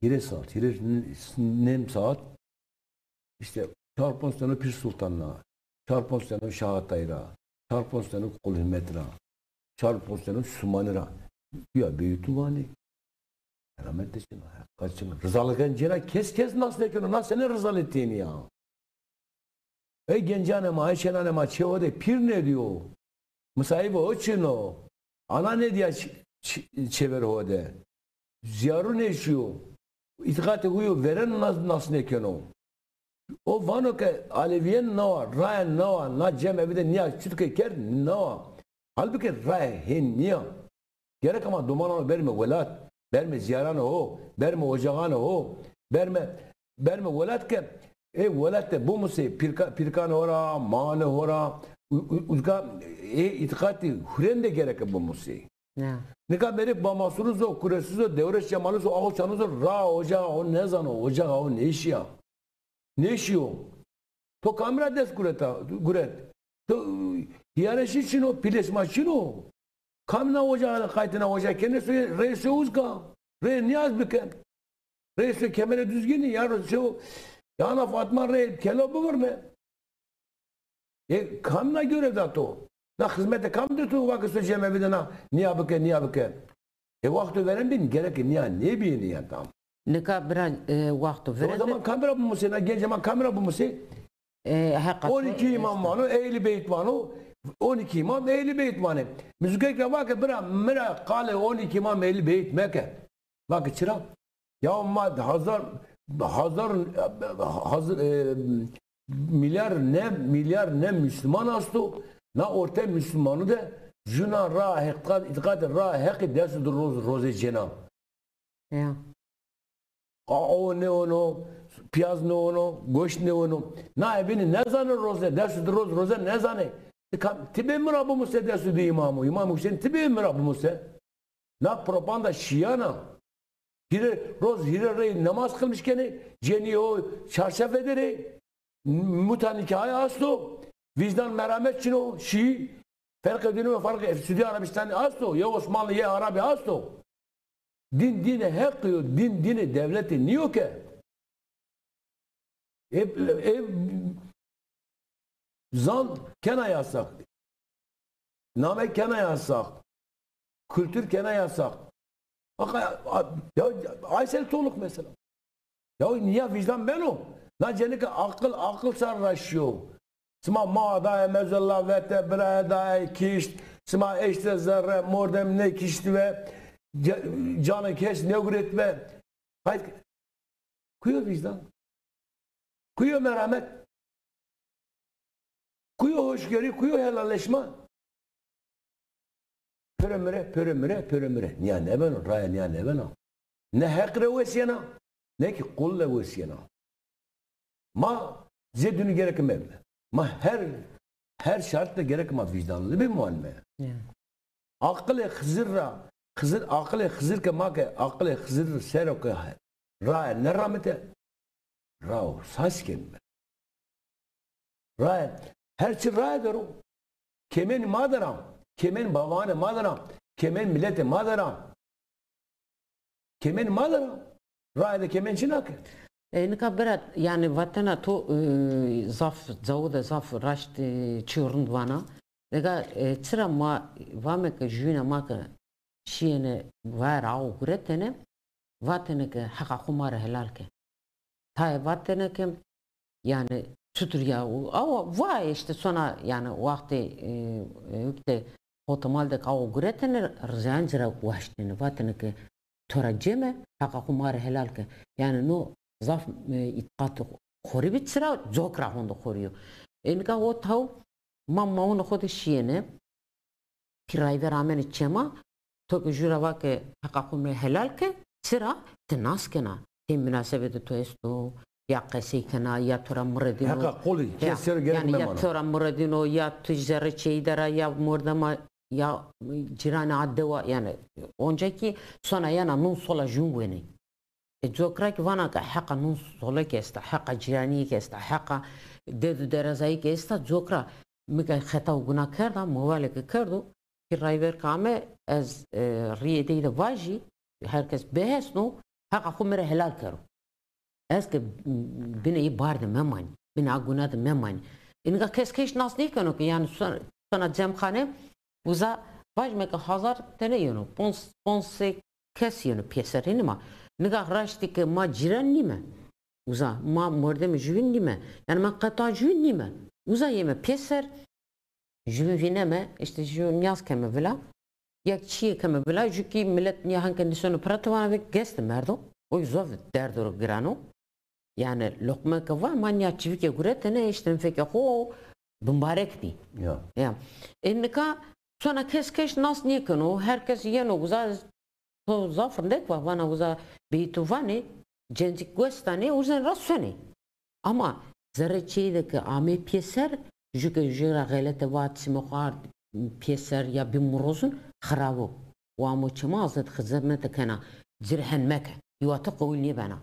hîrê saat, hîrê n-, nêm saat, îşte çar ponc teno Pîr Sultan ra, çar ponc teno Şah Atay ra, çar ponc teno Qul Hîmmet ra, çar ponc teno Sumanî ra. Ya beytû vanê. Keramet de çin o, heqîqet çin o. Rizalixan cêna kes kes nas nêkeno, na senê rizalîtênî ya? Ey gencanê ma, ey çênanê ma çê ho de pîr nêdîyo. Misayîbê ho çin o. Ana nêdîya ç-, ç-, çêverê ho de. Zîyarû nêşîyo. Îtîqatê huyo vereno nas, nas nêkeno. O vano ke alevîyen nawa, rayen nawa, na cemevî de nîya çut ke kerd nawa. Halbukî raye hên nîya. Gerek ama domanano berme welat, berme zîyaranê ho, berme ocaxanê ho, berme, berme welat ke ê welat de bimusê pîrka-, pîrkanê ho ra, maanê ho ra, u-, u-, uzga ê îtîqatî hurên de gereke bimusê. Ya. Nika verê bamasuruzo, kuresuzo, Dewres Cemaluzo, Aho Çanuzo, ra ocaxa ho nêzano, ocaxa ho nêşîya. Nêşîyo. To kamî ra dest gureta, guret? To, hîyareşî çin o, pîlê sima çin o. Kamî na ocaxa de qaytê na ocaxa kenê, so reyê so uzga. Reyê nîyaz bike. Reyê so kemerê duzgînî, ya reyê so, ya na Fatma reyê kelo bivirne. E, kam na görev da to? Na xizmete kam de to, vake so cemevî de na nîya bike, nîya bike? E, wexto veren bîn, gereke nîya nêbîyêne ya tam. Nika bira, e, wexto veren. O zaman kamî ra bimusê, na gencê ma kamî ra bimusê? E, heqet. On iki imam vano, ehlî beyt vano, On iki imam, elli beyt manê. Muzikek ra vake, bira, mi ra qalê on iki imam, elli beyt meke. Vake çira? Ya ma hazar, hazar, hazar, e, milyar ne, milyar ne Müslüman asto. Na orte Müslümanu de juna ra heqîqat, îtîqatê ra heqî dest de roz, roze cêna. Ya. A, o nêono, piyaz nêono, goşt nêono. Na ebînî nêzanê roze, dest de roz, roze nêzanê. Ti kam, ti bê mi ra bimuse dest de îmamu. Îmam Husên ti bê mi ra bimuse. Na propaganda şîyan a. Hîrê roz, hîrê rey nemaz qilmiş kenê, cenî o çarşefe der ê, muta nîkahî asto, vîjdan meramet çin o, şî, ferqê dînî ve ferqê Sudî Arabistanî asto, yê Osmanlî, yê Arabî asto. Dîn dînê heqî yo, dîn dînê dewletî nîyo ke. Ê, ê, zan kena yasax. Name kena yasax. Kultur kena yasax. Bak, a, a, ya, Aysel Toluk mesela. Ya niya vicdan beno. Na cenike aqil, aqil ser ra şiyo. Sima ma daye mezella vete, biraye daye kişt. Sima eşte zerre, mordem nêkişt ve ce-, canê kes nêguret ve. Hayt, kuyo vicdan? Kuyo meramet? Kuyo hoşgörü, kuyo helalleşme? Pöre mire, pöre mire, pöre mire. Niya nêbeno, raya niya nêbeno. Ne heq re wesiyena, ne ki qul re wesiyena. Ma zê dûnî gerek mevme. Ma her, her şart de gerek ma vicdanlı bê muanme. Ya. Aqilê Xizir ra, Xizir, aqilê Xizir ke ma ke, aqilê Xizir sero ke rae nêramite, rao sas kenime. Rae, her çi rae der o. Kêmenî ma der a, kêmenî babaanê ma der a, kêmenî miletê ma der a. Kêmenî ma der a. Rae de kêmen çina ke. E, nika bira, yanî vatena to, e, zaf, cawo de zaf raşt, e, çîyo rind vana. Nika, e, çira ma vame ke jûyîna ma ke şîyêne ver awo guretene, vatene ke heqa xo ma rê helal ke. Tayê vatene ke, yanî, çutur ya, awa, va işte sona, yanî, wextê, e, e, hukte Xotimal de ke awo guretene, rizayan ci ra waştene, vatene ke to ra cême, heqa xo ma rê helal ke. Yanî, no zaf, e, îtîqatê xorî bi, çira cok ra honde xorî yo. E, nika o taw, ma mawunê xo de şîyêne, pîr rayver amene çê ma, to ke jû ra va ke heqa xo mi rê helal ke, çira ti nas kena, tê munasebetê to esto, ya qesey kena, ya to ra miredîno. Heqa qulî, ya, kes ser gerek yanî, ya memano. To ra miredîno, ya tu zerrê çêyî der a, ya mordema, ya cîranê a dewa, yanî, onca kî sona yena nun sola jûn wenê. E, cok ra kî vana ke heqa nun solek esta, heqa cîranîyêk esta, heqa ded û derezayêk esta, cok ra mi ke xeta û guna kerda, movalê ke kerdo, pîr rayver ke ame, ez, e, rîyê dey de vajî, her kes bihesno, heqa xo mi rê helal kero. Ez ke binê yê bar de memanî, binê a guna de memanî. E, nika kes keş nas nêkeno ke, yanî son-, sona cemxane, uza vajîme ke hazar tene yeno, ponc-, ponc sey kes yeno pêser, hênî ma. Nika raştî ke ma cîran nîme. Uza ma mordemê jûvîn nîme. Yanî ma qeta jûvîn nîme. Uza yeme pêser, jûvîn vîneme, işte jû nîyaz keme vila. Ya çîyê keme vila, jû kî milet nîya henke nîseno pira ti vana ve geste merdo. Oy zaf derdo ro giran o. Yanî loqme ke va, ma nîya çivîke guretene, îşte fekê xo bimbarek bî. Ya. Ya. E, nika sona kes keş nas nêkeno, her kes yeno uza, to zaf rindek va, vana uza beyî to vanê, cencîk gues danê, uzen ra sonê. Ama zerrê çêyî de ke amê pêser, jû ke jû ra xelete vat, sima xo ard pêser ya bî mirozun, xirab o. Wa amo çê ma, azet xizmete kena, ci rê hen meke. Yewate qewil nêbena.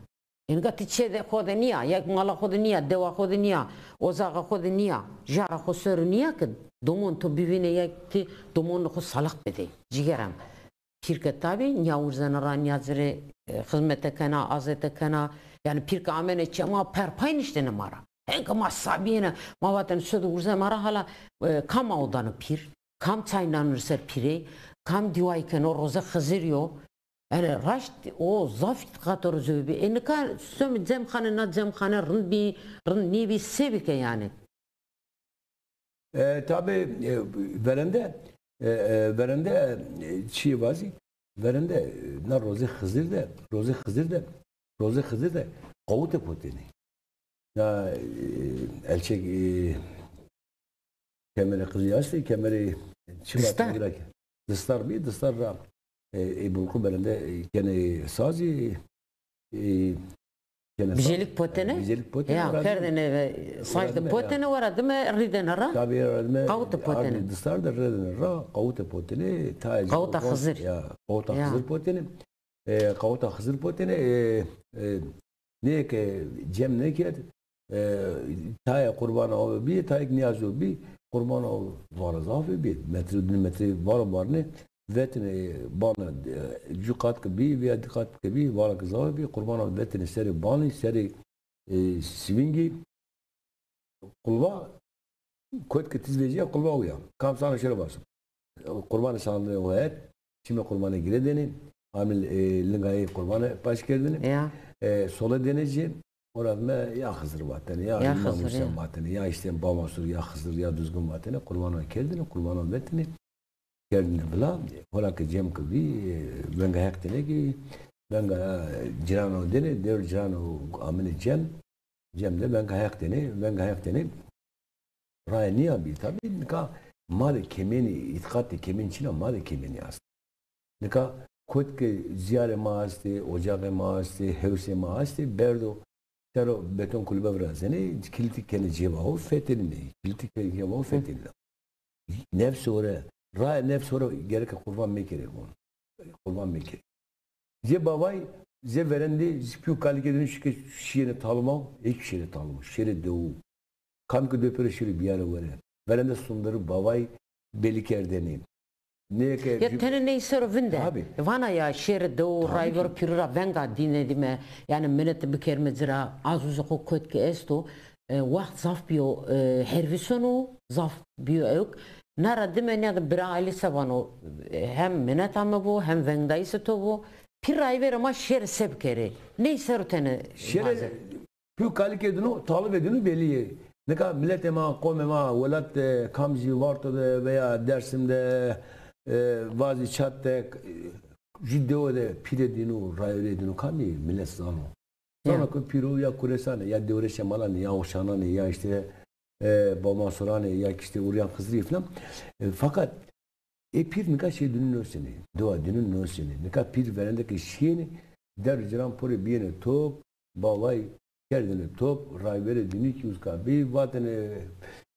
Ênga ti çê de xo de nîya, ya mala xo de nîya, dewa xo de nîya, ozaxa xo de nîya, jara xo ser o nîya ke domon to bivîne ya ti domonê xo salix bidê. Cîgera mi. Pîrke tabî nîya urzena ra, nîya ci rê, e, xizmete kena, azete kena. Yanî pîrke amene çê ma, perpay niştene ma ra. Henke ma sabîyêne, ma vatene sode urze ma ra, hala, e, kam aw dano pîr? Kam çay nano ser pîrê? Kam dîwayî keno, roze Xizirî yo? Yanî raşt o zaf îtîqato ro zewî bî. E, nika some cemxane, na cemxane rind bî, rind nêbî, se bike yanî? E, tabi, e, verende, e, e, verende, e, çi vazî? Verende, e, na rozê Xizir de, rozê Xizir de, rozê Xizir de qawite potênê. Na, e, elçek, e, kemerê qizî estê, kemerê çi vatê? Distar. Distar bî, distar ra, e, ê bulqu verende, e, kenê sazî, e, kenê saz. Bijelik potêne? E, bijelik potêne, ya, ora dime, kerdêne ve saz de potêne, ora dime rîdêne ra. Tabi, ora dime qawite potêne. Ardê distar de rêdêne ra, qawite potêne, tayê qawita Xizir. Ya, qawita Xizir potêne. E, qawita Xizir potêne, e, e, nê ke cem nêkerd, e, tayê qurban awe bî, tayêk nîyaz o bî, qurban awe vara zafê bî, metre, di metre vara barnê, vetêne bana, e, cu qat ke bî, veya di qat ke bî, vara ke zafê bî, qurban awe vetêne serê banî, serê, e, sivîngî, qulva, kot ke tiz vecîya, qulva uya. Kam sano şêro vaso. Qurbanê sandine o het, çimê qurbanê girêdêne, amil, e, lingayê qurbanê paş kerdêne. Ya. E, sole dêne ci, ora dime ya Xizir vatêne, ya, ya Îmam Husên vatêne, ya işte Baba Sur, ya Xizir, ya Duzgin vatêne, qurbanan kerdêne, qurbanan vetêne. Kerdêne vila, hora ke cem ke bî, e, venga Heq dêne kî, venga, e, cîrano dêne, dewr cîrano amêne cem, cem de venga Heq dêne, venga Heq dêne. Raye nîya bî tabi, nika ma de kemênî, îtîqat de kemên çin a, ma de kemênî est. Nika kot ke zîyarê ma estê, ocaxê ma estê, hewsê ma estê, berdo, sero beton kulbe virazenê, kilîtî kenê cêba ho, fetelînê. Kilîtî kenê cêba ho, fetelîna. Nefsê ho rê, raye nefsê ho rê gereke qurban mekerê von. Qurban mekerê. Zê bavay, zê verendê, zê pîyo kalikê dino şike şîyêne talima, ê kî şêrê talima, şêrê dewu. Kam ke do pêro şêro bîyarê were. Verende sundirî bavay belî kerdêne. Nê ke ya tenê ney ser o vinde. Tabi. Vana ya şêrê dewu, tabi, rayver pîrû ra venga dîne dîme. Yanî minete bikerime ci ra, azûzê xo kot ke esto. E, wext zaf bîyo, e, hervîson o, zaf bîyo ewk. Na ra dime nîya de bira Alî se vano, e, hem minet ame bo, hem vengdayîsê to bo. Pîr rayverê ma şêrê se bikerê? Ney ser o tenê vaze? Pîyo kalikê dino, talibê dino belî yê. Nika miletê ma, qomê ma, welat de, Kamcî, Varto de veya Dersim de, e, vazî Çat de, e, jû dewe de pîrê dino, rayverê dino, kamî milet zano. Zano ke pîro ya Kuresan ê, ya Dewrê Şemalan ê, ya Oşanan ê, ya işte, e, Bawmansuran ê, ya ki işte Uryan Xizirî filan. E, fakat ê pîr nika şêrê dino nêsenê, dewa dino nêsenê. Nika pîr verende ke şîyêne, der û ciran pure bîyêne top, bavay kerdêne top, rayverê dino kî uzka bî, vatêne,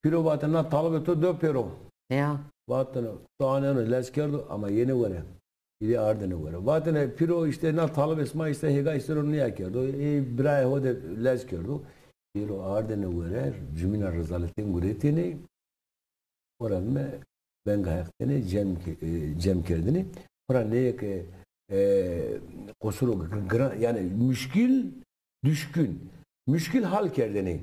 pîro vatêne, na talibê to do pêro. Ya. Vatêne, to aneno lez kerdo, ama yenê were. Îdê ardêne were. Vatêne, pîro, işte na talibê sima işte hêgay sero nîya kerdo. Ê birayê ho de lez kerdo. Pîro ardêne were, cumîna rezaletên guretêne. Xora dime venga Heq dêne, cem ke-, e, cem kerdêne. Xora nêyê ke, e, qusuro g-, giran, yanî muşkil, düşkün. Muşkil hal kerdêne.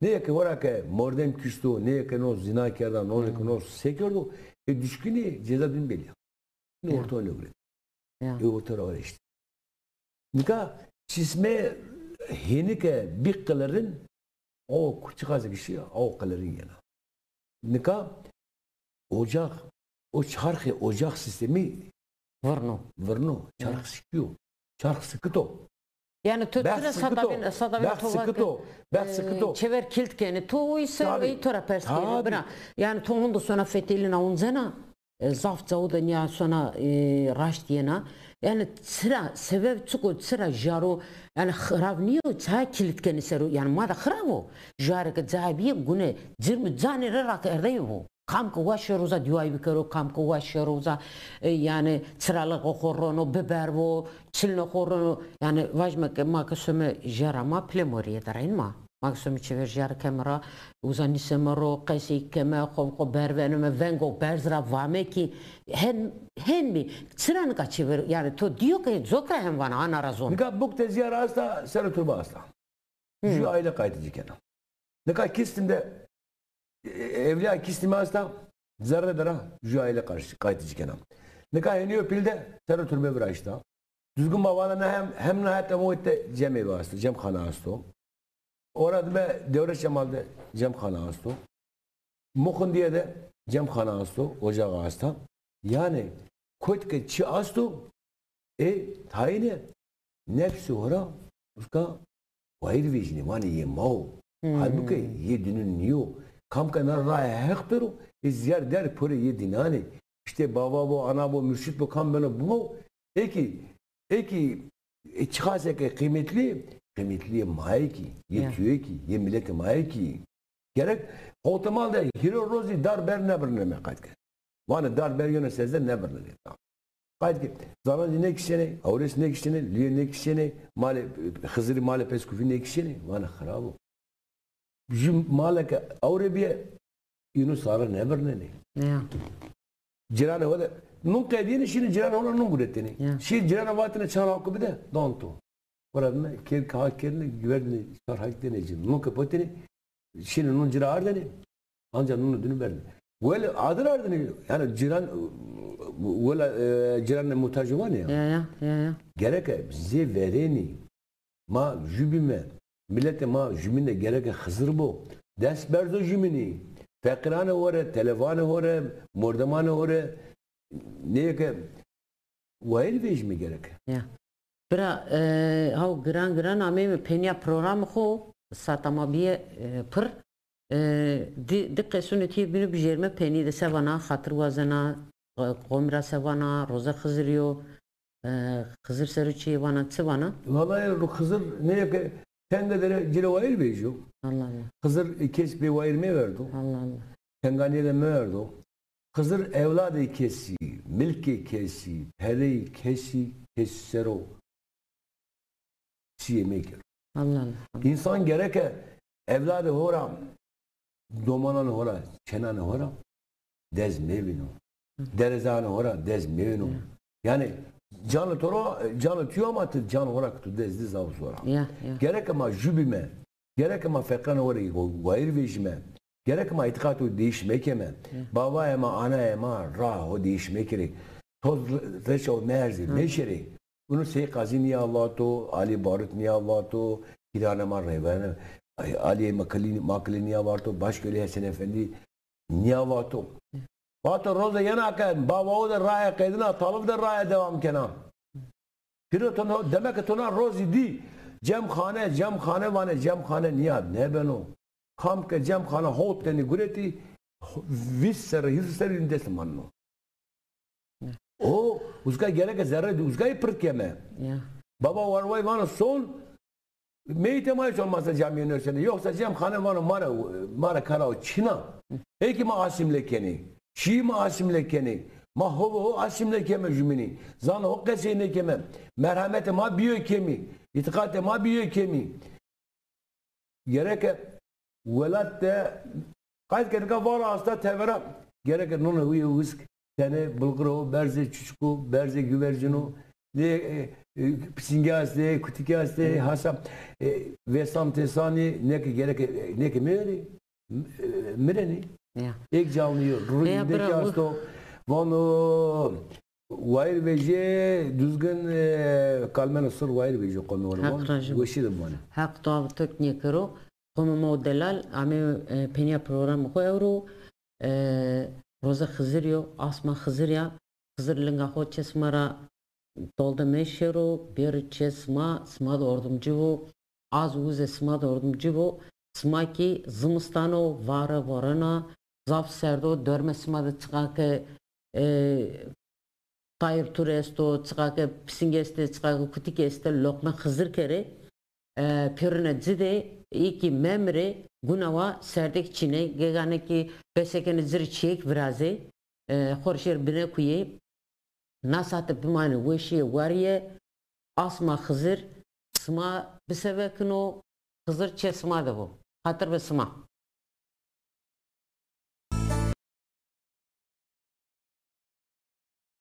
Nêyê ke xora ke mordem kişto, nêyê ke no zîna kerda, no ke no se kerdo, e, düşkünî ceza dîn belî ya. Ê orto nêgurê. Ya. Ê orto ra were îşte. Nika çismê hênî ke bî qilirin, o çiqasê ke şî, o qilirin yena. Nika ocax, o çarxê ocax sîstemî virno. Virno, çarx sikîyo. Çarx sikito. Yanî to çira sadavên, sadavên to vake, e, çêver kilit kenê. To o îser ey to ra pers kenê. Bira. Yanî to hondo sona fetelîna oncena, e, zaf cawo de nîya sona, e, raşt yena. Yanî çira, sebeb çik o, çira jaro, yanî xirav nîyo, çaya kilit kenê ser o. Yanî ma de xirav o. Jare ke cayê bîye gune cirm û canê rê rakerdeyê bo. Kam ke wa şêro uza dîwayî bikero, kam ke wa şêro uza, e, yanî çiralixê xo rono, biber bo, çilnê xo rono. Yanî vajîme ke ma ke some jêra ma, pile morîye de ra ên ma. Ma ke some çêver jêra keme ra, uza nîseme ro, qesey keme, xo, xo bervenime, vengo berz ra vame kî hen, hen bî. Çira nika çêver, yanî to dîyo ke cok ra hen vana, ana ra zon. Nika buk de zîyar asta, sero turba asta. Jû aîle qaytî ci kena. Nika Kîstim de, e, ewlîya Kîstimî asta, zerre de ra jû aîle qaytî ci kena. Nika hênî yo pîl de sero turbe viraşta. Duzgin ma vana na hem, hem na het emo îte cemê asto, cemxane asto. Ora dime Dewrê Şemal de cemxane asto. Muxundiye de cemxana asto, ocağa asta. Yani kotke çi asto, e, tayine nefsi hora uska wayir vejnê, vanê yê ma o. Hmm. Halbuki yê dinu niyo. Kam ke na rae heq pêro, e, ziyar der pore yê dinanê. İşte bava bo, ana bo, mürşit bo, kam beno bo. Eki, eki, e, çiqaseke qıymetli, qıymetli yê maye ki, yê Ya. tüye ki, yê milletê maye ki. Gerek howtemal de hîro rozî dar ber nebirneme qayt ke. Vanê dar ber yone sezde nebirnenê. Qayt ke, zanan zî nêkişenê, ewres nêkişenê, lüye nêkişenê, malê, Xizirî malê peskufî nêkişenê, vanê xirab o. Jü male ke ewre bîye, înu sare nebirnenê. Ya. Ciranê ho de, nun qedîyenê şînê ciranê ho ra nun guretênê. Ya. Şî ciranê vatêne çar haki bide, dan to. Ora dime, kêr ke hak kerdêne, verdêne çar hak denê ci. Nun ke potênê, şînê nun cira ardenê, anca nunê dinu berdêne. Wele adir ardenê, yani ciran, wela, e, ciranê muhtacî vanê ya. Ya, ya, ya, ya. Gereke zê verênî, ma jü bîme, miletê ma jümîn de gereke Xizir bo. Dest berzo jümînî. Feqîranê ho rê, televanê ho rê, mordemanê ho rê, nêke wayir vejîme gereke. Ya. Bira, e, haw giran giran ameyme pênîya programê xo, sata ma bîye, e, pir. E, di, di qesûnê tîyê bînû bijêrme pênî de se vana, xatir wazena, e, qomî ra se vana, roza Xizirî yo, e, Xizir ser o çîyê vana, çi vana? Vallahi ro Xizir nêke tenge de rê ci rê wayir vejîyo. Allah Allah. Xizir, e, kes bêwayir meverdo. Allah Allah. Tenganîye de meverdo. Xizir ewladê kesî, milkê kesî, pereyê kesî, kesî ser o çîyê mekero. Allah Allah. Însan gereke ewladê ho ra, domananê ho ra, çenanê ho ra dez mevîno. Hı. Derezanê ho ra dez mevîno. Ya. Yanî canê to ra, canê tu yo ama ti canê ho ra ke tu dez dî zaf zor a. Ya, ya. Gereke ma jü bîme, gereke ma feqîranê ho rê wayir vejîme. Gereke ma îtîqatê ho değiş mekeme. Hı. Bavayê ma, anayê ma ra ho değiş mekerê. Toz reşa ho meerzê, Hı. meşêrê. Unu Sey Qazî nîya vato, Alî Barut nîya vato, pîranê ma rêvene, Alî Makilî, Makilî nîya vato, Başkölî Hesen Efendî nîya vato. Vato roze yena ke bava ho de raye qedîna, talif de raye dewam kena. Pîro to no, demek ke to na rozî dî, cemxane, cemxane vanê, cemxane nîya nêbeno. Kam ke cemxane hot tenî guretî, vîst serre, hîris serre destê ma nîno. O, uzga gereke zerre de uzgayî pir keme. Ya. Baba Warway vano son, meyîtê ma hiç olmazsa camîye nêosenê. Yoksa cemxane vano ma rê, ma rê kara o çin a. Ê kî ma asîmle kenê. Çîyê ma asîmle kenê. Ma ho ve ho asîmle keme jumînî. Zano ho qesey nêkeme. Merhametê ma bîyo kemî. Îtîqatê ma bîyo kemî. Gereke welat de qayt ke nika vara asta tevera. Gereke nona wîye wisk, tenê, bulguro, berzê çuçuko, berzê güvercino, de, e, e, pisînge astê, kutikî astê, hasa, e, vêsan têsanî, neke gereke, e, neke mêrê, m-, e, mirenî. Ya. Êk canlî yo, rindekî asto, vano, wayir vejê, Duzgin, e, kalmeno sir wayir vejê qomê ho rê. Heq razî bo. Weşî de bimanê. Heq to abi tok nêkero. Qomê ma û delal, amê, e, pênîya programê xo ewro. E, roza Xizirî yo, asma Xizirî ya. Xizir linga xo çê sima ra tolde meşêro, bêro çê sima, sima de ordimcî bo. Az û uzê sima de ordimcî bo. Sima kî zimistan o, vare vorena, zaf serd o, dormê sima de çiqa ke, e, tayr tur esto, çiqa ke pisîng estê, çiqa ke kutik estê, loqme Xizir kerê, e, pêrune ci de, ê kî memirê, guna wa serdêk çînê, gegane kî besekenê ci rê çîyêk virazê, e, xo rê şêr bine kuyê. Na sate bimanê weşîye warîye, asma Xizir sima bisevekino, Xizir çê sima de bo. Xatir be sima.